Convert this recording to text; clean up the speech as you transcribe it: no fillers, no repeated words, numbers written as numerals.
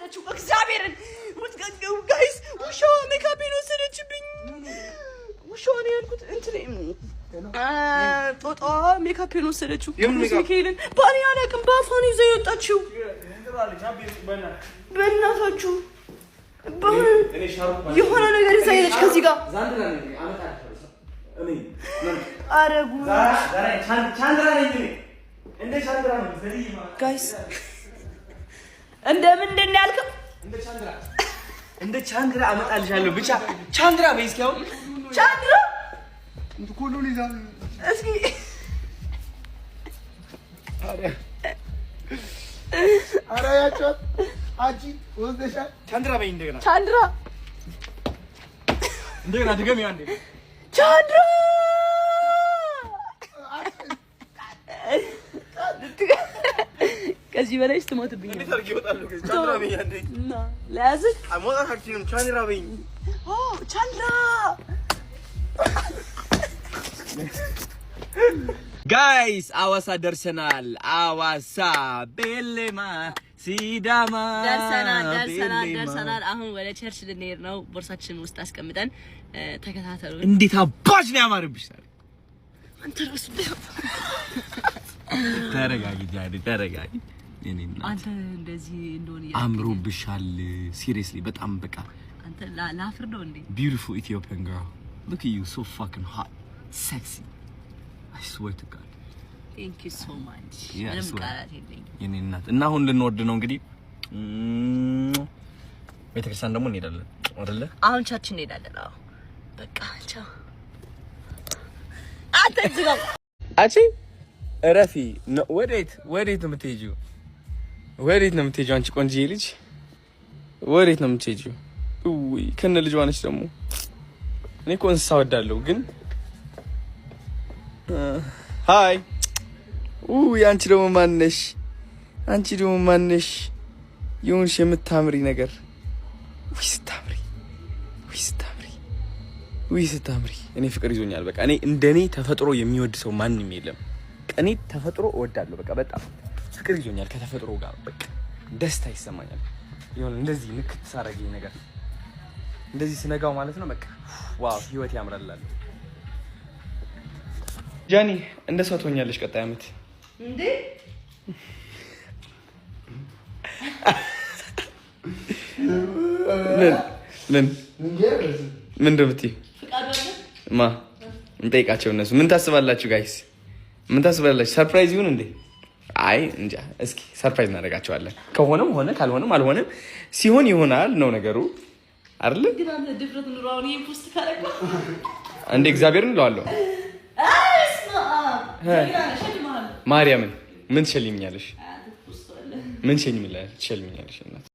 ወሰደችው። እግዚአብሔርን guys፣ ውሻዋ ሜካፔን ወሰደችብኝ። ውሻዋ ነው ያልኩት፣ እንትን ጦጣዋ ሜካፔን ወሰደችው። ቅዱስ ሚካኤልን ባኔ አላውቅም። በአፏ ነው ይዛ የወጣችው። በእናታችሁ የሆነ ነገር ይዛ ሄደች ከዚህ ጋር። ኧረ ጉድ guys፣ እንደ ምንድን ነው ያልከው? እንደ ቻንድራ አመጣልሻለሁ። ብቻ ቻንድራ በይ እስኪ አሁን። ቻንድራ እስኪ። ኧረ ያጫት አንቺ ወስደሻል። ቻንድራ በይ እንደገና። ቻንድራ። እንደገና ድገሚ አንዴ። ቻንድራ። ከዚህ በላይ ስትሞትብኝ እንዴት አድርጌ እወጣለሁ? ከዚህ ቻንድራ በይ አንዴ። እና ለያዝክ። መውጣት አልችልም። ቻንድራ በይኝ። ኦ ቻንድራ። Guys፣ አዋሳ ደርሰናል። አዋሳ ቤሌማ ሲዳማ። ደርሰናል፣ ደርሰናል። ቤሌማ። ደርሰናል። አሁን ወደ church ልንሄድ ነው። ቦርሳችንን ውስጥ አስቀምጠን ተከታተሉ። እንዴት አባሽ ነው ያማርብሽ! ዛሬ አንተ ራሱ ተረጋጊ ጃኒ፣ ተረጋጊ። የኔ እናት። አንተ እንደዚህ እንደሆነ አምሮብሻል። Seriously በጣም በቃ አንተ ላፍር ነው እንዴ? Beautiful Ethiopian girl. Look at you, so fucking hot, sexy. I swear to God. Thank you so much. Yeah, I ምንም swear. ቃላት የለኝም። የኔ እናት፣ እና አሁን ልንወርድ ነው እንግዲህ፣ ቤተክርስቲያን ደግሞ እንሄዳለን አይደለ? አሁን church እንሄዳለን። አዎ በቃ ቻው። አንተ እዚህ ጋር አቺ እረፊ። ወዴት ወዴት ነው የምትሄጂው? ወዴት ነው የምትሄጂው? አንቺ ቆንጆዬ ልጅ ወዴት ነው የምትሄጂው? ውይ ከነ ልጇ ነች ደግሞ። እኔ እኮ እንስሳ ወዳለሁ ግን hi፣ ውይ አንቺ ደግሞ ማነሽ? አንቺ ደግሞ ማነሽ? የሆንሽ የምታምሪ ነገር፣ ውይ ስታምሪ፣ ውይ ስታምሪ፣ ውይ ስታምሪ። እኔ ፍቅር ይዞኛል። በቃ እኔ እንደኔ ተፈጥሮ የሚወድ ሰው ማንም የለም። እኔ ተፈጥሮ እወዳለሁ። በቃ በጣም ፍቅር ይዞኛል ከተፈጥሮ ጋር፣ በቃ ደስታ ይሰማኛል። የሆነ እንደዚህ ንክት ሳረገኝ ነገር እንደዚህ ስነጋው ማለት ነው። በቃ wow ህይወት ያምራል። ጃኒ እንደ ሰው ትሆኛለሽ ቀጣይ ዓመት። እንዴ? ምን ምን ምን እንደምትይ ማ እንጠይቃቸው። እነሱ ምን ታስባላችሁ guys? ምን ታስባላችሁ? Surprise ይሁን እንዴ? አይ እንጃ። እስኪ surprise እናደርጋቸዋለን። ከሆነም ሆነ፣ ካልሆነም አልሆነም። ሲሆን ይሆናል ነው ነገሩ አይደለ? ግን አንተ ድፍረት ኑሮ አሁን ይሄን post ካደረገው እንዴ እግዚአብሔርን እለዋለሁ። ማርያምን ምን ትሸልሚኛለሽ? ምን ትሸልሚኛለሽ? እናት።